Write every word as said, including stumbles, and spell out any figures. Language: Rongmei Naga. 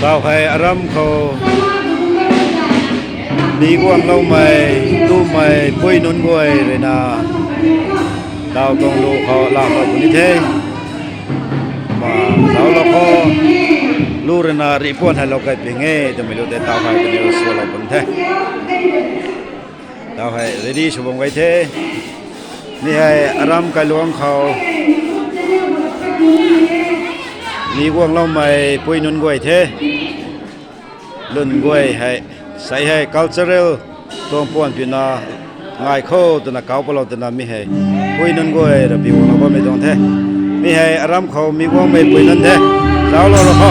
Tau hei aram khou mi guangloumei, tumei pui nunc guay ruina tau tuang lu khou laalou puni the. Ma, zauclou kho, lu ruina rih puan hei lou kai ping e twmei lu tei tau hei kaniw swlou pun the. Tau hei ready sw bam gay the. Mi hei aram kailuangc khou mi guangloumei pui nunc guay the. Lun guay hei, sei hei cultural tuang puan pina ngai kho twna kau palou twna mi hei pui nunc guay ra pi guanglou bammei tuang the. Mi hei aram khou mi guangmei pui nunc the. Zauclou rou kho.